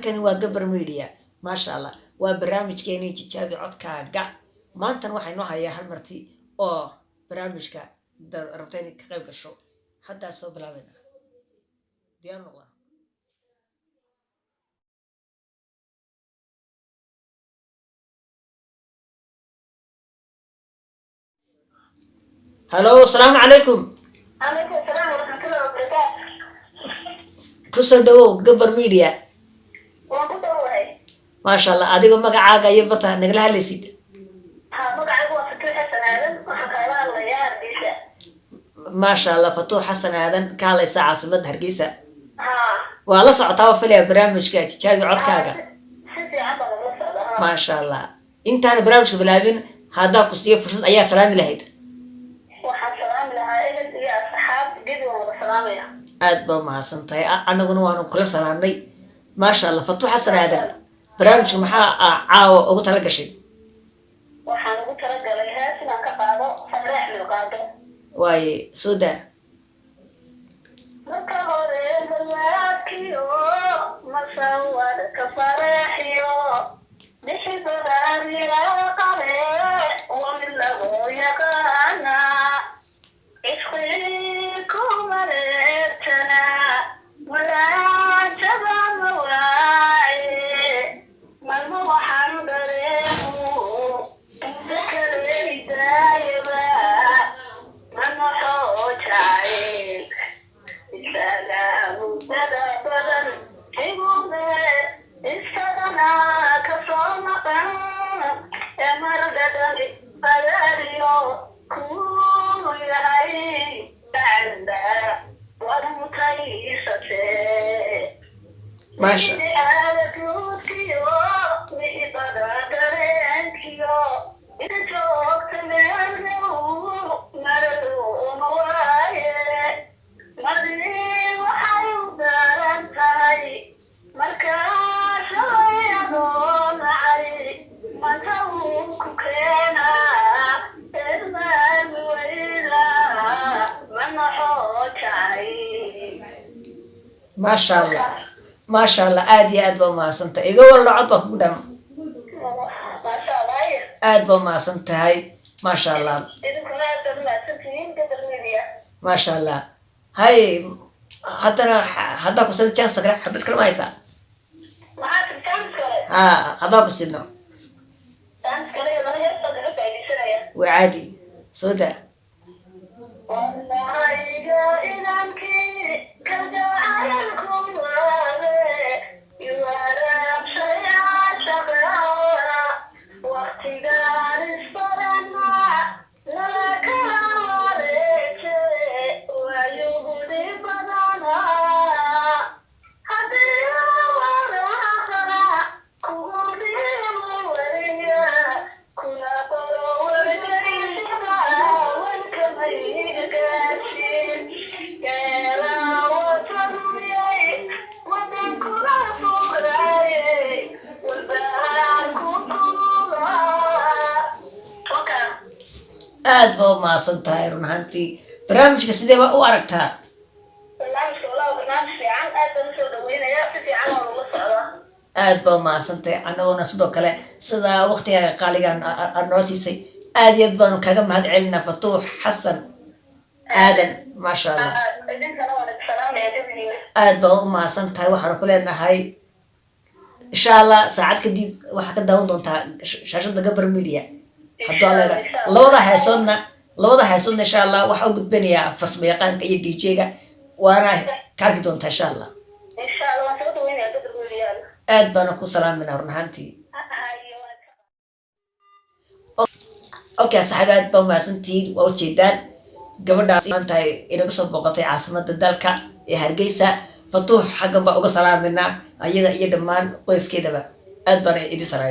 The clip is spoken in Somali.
Halkani waa Gabar Media. Maasha Allah, waa barnaamijkeenii Tijaabi Codkaaga. Maantan waxaa inoo hayaa hal marti oo barnaamijka rabta inay ka qayb gasho. Haddaa soo bilaabeyna, diyaar noqda. Halo, asalaamu calaykum. Calaykum asalaam waraxmatullahi wabarakaatu. Kusoo dhawow Gabar Media. Waan ku dhawahay. Maasha Allah, adigoo magacaaga iyo barta nagala hadlaysid. Ha, magacaygu waa Fatuux Xasan Aadan, waxaan kaala hadlayaa Hargeysa. Maasha Allah, Fatuux Xasan Aadan ka hadlaysa caasimada Hargeysa. Ha. Waa la socotaa waa filaya barnaamijka Tijaabi Codkaaga. Si fiican baan ula socdaa, ha. Maasha Allah, intaana barnaamijka bilaabin, haddaa ku siiyo fursad, ayaa salaami lahayd? Waxaan salaami lahaa ehel iyo asxaab, gebi waan wada salaamaya. Aad baa umahadsan tahay. Annaguna waanu kula salaamnay. Maasha Allah, Fatuux Xasan Aadan, barnaamijka maxaa caawa ugu tala gashay? Waxaan ugu talagalay hees inaan ka qaado, Samre Axmed qaado. Waaye, soo daa. Marka hore malwaadkiyo masawadka faraxiyo bixibadaariya qabe waa mid lagu yaqaana ishqi kumareertana malaajaba mawaace malmo waxaan dareemu inta kale daayaba manaxoo jacayl isaga muddada badan igume isagana kasoo maqan ee mardhadhami qadaariyo kuu yahay dacanda waad mutaysatee. Maasha. Aadaguudkiyo mihibada dareenkiyo ina joogta meelnow malaluma waaye madii waxay u daran tahay markaa shalay nacay manta uu ku keenaa edmaan weyla manaxoo jacay. Maasha Allah, maasha Allah, aad iyo aad baa umahadsan tahay. Iga walalo, cod baa kugu dham. Maasha Allah. Aad baa umahadsan tahay, maasha Allah. Idinkuna aad baad umahadsantihiin, Gabar Media. Maasha Allah. Hay, haddana haddaa ku sino chance kale, xabad kale ma haysaa? Maxaa tiri, chance kale? Ha, haddaa ku sino. Chance kale iyo laba hees baan kaga faa'iidaysanaya. Waa caadi, soo daa. Wallahayga inankii kalgacaylku waabe iwaraabshaya shaqa waqtigaan isbarana lala kala wareeje waayuhudi badana haddii waraaqana kugu dhibo wariya kuna qoro wargeysada warkamayga gaarsiin geelaa watanuyay wadankula fogaaye walbahaar ku tuura. Aad baa umahadsan tahay. Run ahaantii, barnaamijka sidee baa u aragtaa? Barnaamijka walaa barnaamij fiican, aad baan usoo dhaweynaya, si fiican waa loola socdaa. Aad baa umahadsan tahay. Annaguna sidoo kale sidaa waqtigaaga qaaligan aad noo siisay, aad iyo aad baanu kaga mahad celinaa, Fatuux Xasan Aadan. Maasha Allah. Idinkana waan idin salaamaya gabigiina. Aad baa u mahadsan tahay. Waxaanu ku leenahay, insha Allah, saacad kadib waxaa ka daawan doontaa shaashada Gabar Media, hadduu Alla yidhaahdo. Labada heesoodna insha Allah waxaa u gudbinayaa farsamo yaqaanka iyo DJ-ga, waana ka arki doontaa insha Allah. Insha Allah, waan soo dhaweynaya Gabar Media. Aad baana ku salaaminaa run ahaantii. Hayo. Okay, saxaabi, aad baa umahadsantihiin. Waa ujeedaan gabadhaas maanta ay inaga soo booqatay caasimada dalka ee Hargeysa, Fatuux. Xaggan baa uga salaaminaa ayada iyo dhammaan qoyskeedaba. Aad baana idin salaamay.